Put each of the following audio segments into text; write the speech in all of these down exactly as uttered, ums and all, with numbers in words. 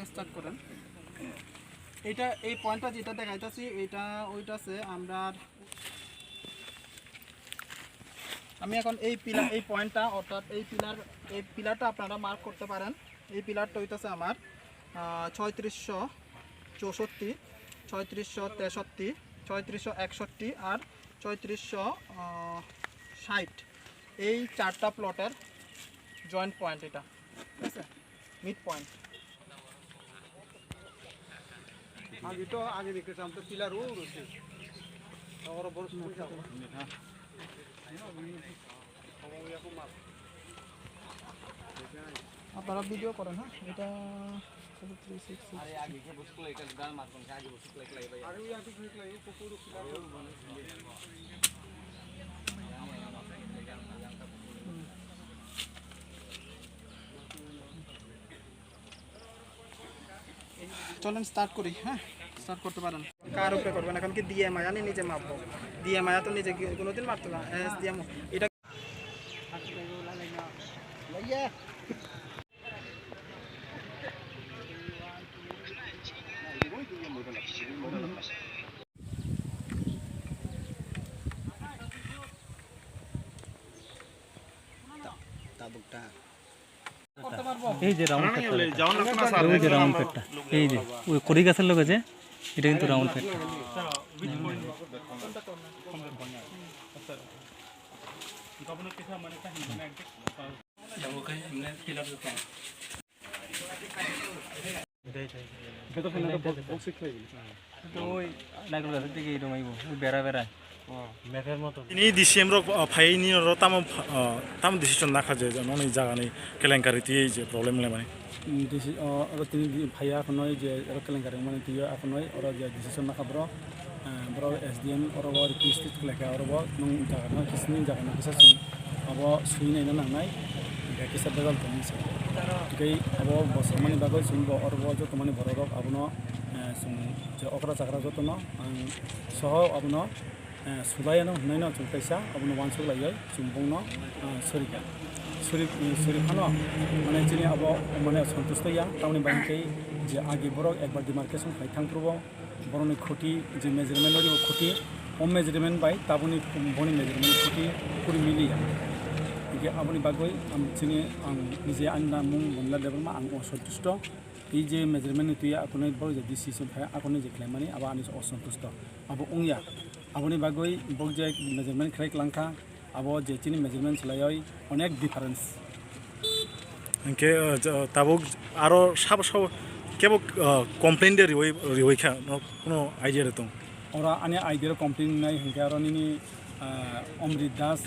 স্টার্ট করেন। এটা, এই পয়েন্টটা যেটা দেখাইতেছি, এটা ওইটা আছে। আমরা, আমি এখন এই পিলার, এই পয়েন্টটা, অর্থাৎ এই পিলার, এই পিলারটা আপনারা মার্ক করতে পারেন। এই পিলারটা হইতেছে আমার আহ, ছয়ত্রিশশো চৌষট্টি, ছয়ত্রিশশো তেষট্টি, ছয়ত্রিশশো একষট্টি আর ছয়ত্রিশশো ষাট। এই চারটা প্লটের জয়েন্ট পয়েন্ট এটা, ঠিক আছে? Mid point. আমি তো আগে দেখতেছিলাম তো পিলার ও রয়েছে। ওরা বড় সমস্যা। আপনারা ভিডিও করেন, হ্যাঁ? এটা থ্রি সিক্স সিক্স। চলেন, স্টার্ট করি। হ্যাঁ, স্টার্ট করতে পারেন। কার উপরে করবেন? এখন কি দিয়ে মায়া নিয়ে নিজে মাপবো? দিয়ে মায়া তো নিজে কি কোনোদিন মাপতো না। এস দিয়ে মা-, এটা এই যে রাউন্ড ফেটটা, এই যে রাউন্ড ফেটটা, এই যে ওই কড়ি গাছের লগে যে, এটা কিন্তু রাউন্ড ফেটটা। ওই নারকেল গাছের দিকে এরকম আইবো, ওই বেড়া বেড়া। Tini D C M rok, ah, phaini oro tamo, ah, tamo decision nakha je, je noni jaga ni kelenkari twi je problem le mani. Deci-, o, oro tini di-, phaiya akhonoi je oro kelenkari mani twi akhonoi oro je decision nakha borok, ah, borok S D M oro bo request khlaikha oro bo nwng jaga no kisini jaga no kisa swi abo swi naina nangnai, hingke kisa bejal tongmani se. Tei abo bo samani bagwi chwng bo oro bo joto mani borok rok abono, ah, chwng je okra chakra jotono ang soho abono eh, sudayano hwnwi no chwng kaisa abono uansuk laiwi chwng bongno, eh, surikha. Suri, eh, suri phano mane chini abo mane santusto ya, tamoni bagwi khe je agi borok ekbar demarcation khlai thang phuru bo borokni khuti je measurement no rio khuti, o measurement bai taboni boni measurement khuti puri miliya. Hingke aboni bagwi ang chini ang nije ani mung Bonla Debbarma ang osantusto. Tei je measurement ni twi akonoi borok je decision khai akonoi je khlaimani abo ani osantusto. Abo wngya. Aboni bagwi bok je measurement khlai klangkha, abo je chini measurement swlaiwi onek difference. Hingke, uh, tabuk aro sabo sabo kebo, uh, complain de riwi, riwi kha, no, kuno idea de tong? Oro ani idea ro complain nai hingke aro nini, uh, Omrit Das,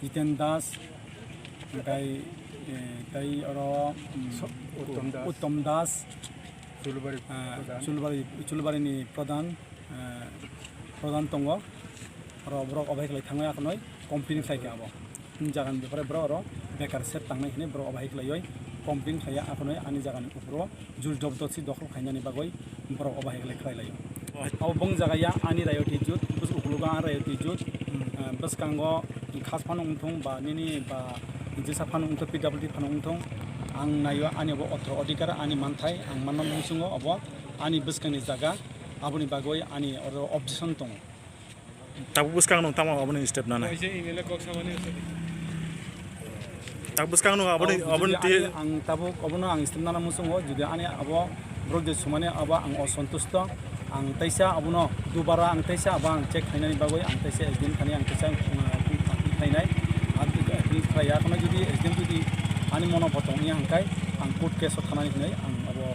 Jiten Das, hingke, eh, tei oro, mm, Uttom Das. Uttom Das, Chulubari, ah, Pradhan. Chulubari, Chulubari ni Pradhan. Eh, Pradhan tongo, oro borok obo hai khlai thangwi akhonoi complain khlai kha abo. Ani jaga ni bepare borok oro bekar set tangnai hinwi borok obo hai khlaiwi complain khlaiya akhonoi ani jaga ni uphuru jur jobdosti dokhol khainani bagwi borok obo hai khlai khlai laio. Abo bong jaga ya ani rayoti jut, bus ukulugo ang rayoti jut, eh, bwskango khas phano wngthung ba nini ba jesa phano wngthung, P W D phano wngthung, ang naio ani obo otro odhikar ani manthai ang manna muchungo obo ani bwskangni jaga. Aboni bagwi ani oro objection tongo. Tabuk bwskang nung tamo aboni step nana? Kaisa email kok samani. Tabuk bwskang nung aboni, aboni twi ang tabuk obono ang step nana muchungo, jodi ani abo borok je sumani abo ang osantusto, ang taisa abono dubara ang taisa abo ang check khainani bagwi ang taisa S D M thani ang taisa, uh, khainai. Ang khlaiya, kono jodi S D M jodi ani mono bo tongya hwnkhe ang court case o thanani hinwi ang abo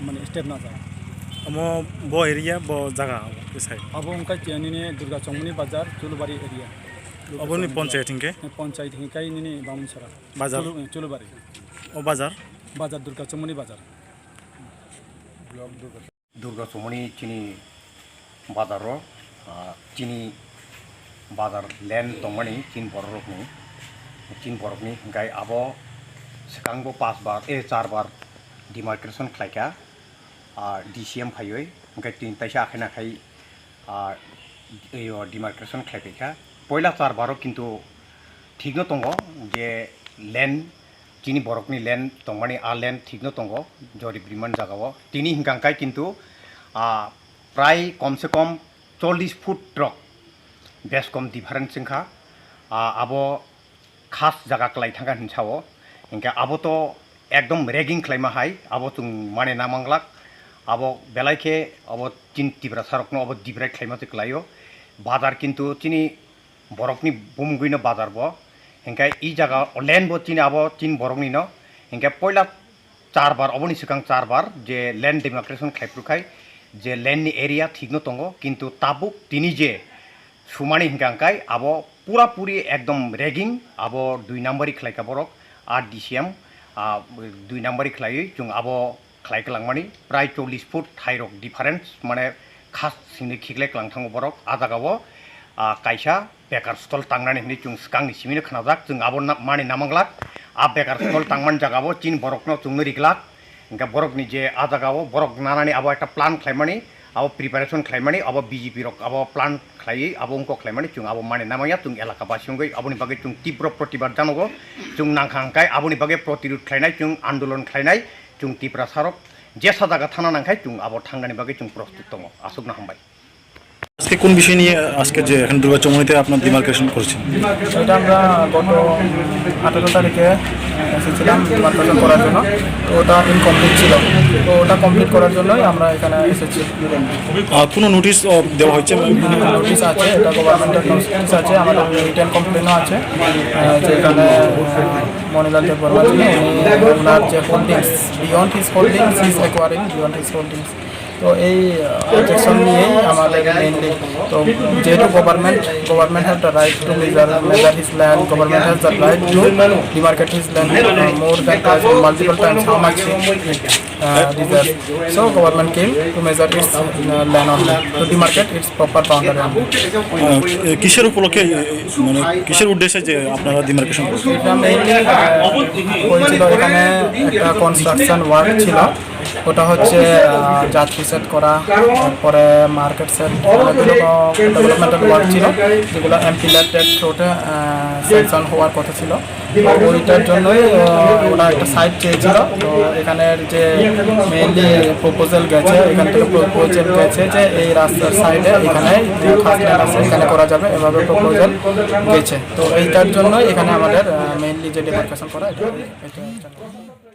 mane step najak. Omo bo area, bo jaga, omo khe sai. Abo wngkha khe nini Durga Chongmani Bazar, Chulubari area. Oboni ponchayat hinkhe? Ponchayat hinkhe nini Bamunsara. Bazar? Chulu-, Chulubari. O bazar? Bazar Durga Chongmani Bazar. Durga Chongmani chini bazar o, ah, chini bazar land tongmani chini borok rokni, chini borokni hinkhe abo swkang bo pas bar, eh, char bar demarcation khlaikha. Ah, D C M phaiwi, hingke tin taisa akhai nakhai, ah, iyo demarcation khlaipaikha. Poila char baro kintu thikno tongo je land chini borokni land tongmani, a land thikno tongo, jorib rimani jagao. Tini hingkha hingkai kintu, ah, prai komse kom chollish foot rok bes kom difference wngkha. Ah, abo khas jaga kwlai thangkha hinwi sao. Hinkhe abo to ekdom rigging khlaima hai, abo chwng mane namanglak. Abo belai khe abo chini Tiprasa rokno abo deprive khlaima se kwlaio. Bazar kintu chini borokni bumungwino bazar bo. Hinkhe i jaga land bo chini abo chini boroknino. Hinkhe poila charbar, oboni swkang charbar je land demarcation khlai phuru khai je land ni area thikno tongo, kintu tabuk tini je sumani hinkha hingkai abo pura puri ekdom rigging, abo dui nambari khlaika borok, R D C M, ah, dui nambari khlaiwi chwng abo khlai kwlangmani prai chollish foot hai rok difference, mane khas singni khikle kwlang thango borok. A jagao, ah, kaisa bekar stall tangnani hinwi chwng swkangni simino khnajak, chwng abo na-, mani namanglak. A bekar stall tangmani jagao chini borokno chwngno riglak. Hinkhe borokni je a jagao borok nanani abo ekta plan khlaimani, abo preparation khlaimani, abo B J P rok abo plan khlaiwi abo wngkok khlaimani, chwng abo mani namanya, chwng elaka basi wngwi aboni bagwi chwng tibro protibad janogo. Chwng nangkha hingkai aboni bagwi protirud khlainai, chwng andolon khlainai, chwng Tiprasa rok jesa jaga thana nangkhai chwng abo thangnani bagwi chwng prostut tongo. Aswkno hambai. আজকে কোন বিষয় নিয়ে আজকে যে এখানে দুর্গা চৌমুহনীতে আপনার ডিমার্কেশন করছেন? এটা আমরা গত আঠারো তারিখে এসেছিলাম ডিমার্কেশন করার জন্য। তো ওটা ইনকমপ্লিট ছিল। তো ওটা কমপ্লিট করার জন্যই আমরা এখানে এসেছি। আহ, কোনো নোটিশ, আহ, দেওয়া হয়েছে? নোটিশ আছে, এটা গভর্নমেন্টের নোটিশ আছে, আমাদের রিটেন কমপ্লেনও আছে, আহ, যে এখানে, আহ, মণিলাল দেববর্মা যিনি, উনি ওনার যে holdings, beyond his holdings, he is acquiring beyond his holdings। তো এই অবজেকশন নিয়েই আমাদের মেইনলি। তো যেহেতু government, government has the right to measure, measure his land, government has the right to demarcate his land, uh, more than twice, multiple times how much he, uh, deserves. So government came to measure its, uh, land only, to demarcate its proper boundary only. আহ, এ, কিসের উপলক্ষে, এ, মানে কিসের উদ্দেশ্যে যে আপনারা ডিমার্কেশন করছেন? এটা মেইনলি, আহ, হয়েছিল, এখানে একটা কনস্ট্রাকশন ওয়ার্ক ছিল, ওটা হচ্ছে, আহ, যাত্রী সেট করা, তারপরে মার্কেট সেট, বিভিন্ন ডেভেলপমেন্টাল ওয়ার্ক ছিল, যেগুলো এমপি ল্যান্ডের থ্রুতে, আহ, স্যাংশন হওয়ার কথা ছিল। তো ওইটার জন্যই, আহ, ওরা একটা সাইট চেয়েছিল। তো এখানের যে মেইনলি প্রপোজাল গেছে, এখান থেকে প্রপোজাল গেছে যে এই রাস্তার সাইডে এখানে খাস ল্যান্ড আছে, এখানে করা যাবে, এভাবে প্রপোজাল গেছে। তো এইটার জন্যই এখানে আমাদের, আহ, মেইনলি যে ডেমার্কেশন করা, এটা, এটা হচ্ছে